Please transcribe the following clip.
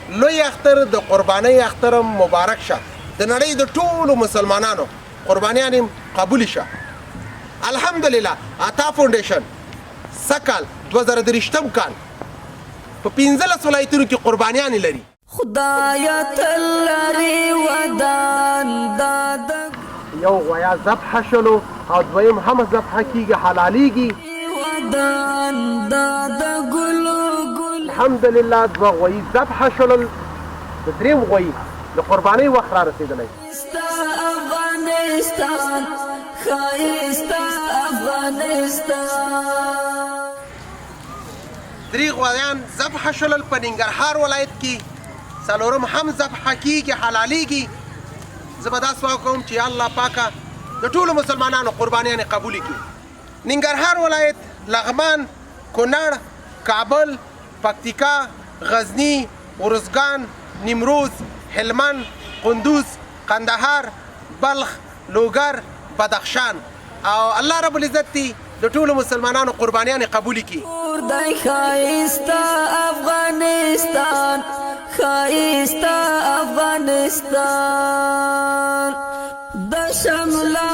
لوی اختر د قربانۍ اختر مبارک شه. د نړۍ د ټولو مسلمانانو قربانیان هم قبول شه. الحمدلله عطا فاونډیشن سږکال 2023 کال په 15 ولایتونو کې قربانیانې لري. خدایا تل لرې ودان دا د. یو غویا ذبح شلو او دویم هم ذبح کیږي، حلاليږي. ودان دا د ګلو ګل. الحمدلله دوه غویي ذبح شلل، د دریم غویي د قربانۍ وخت را رسېدلی. ستا افغانستان، ښایسته افغانستان. درې غویان ذبح شلل په ننګرهار ولایت کې، څلورم هم ذبح کیږي، حلاليږي. زه به دا سوال کوم چې الله پاکه د ټولو مسلمانانو قربانیانې قبولې کړي. ننګرهار ولایت، لغمان، کونړ، کابل، پکتیکا، غزنی، ارزګان، نیمروز، هلمند، قندوز، قندهار، بلخ، لوګر، بدخشان. او الله رب العزت دې د ټولو مسلمانانو قربانیانې قبولې کړي. کور دی ښایسته افغانستان، ښایسته افغانستان. د شمله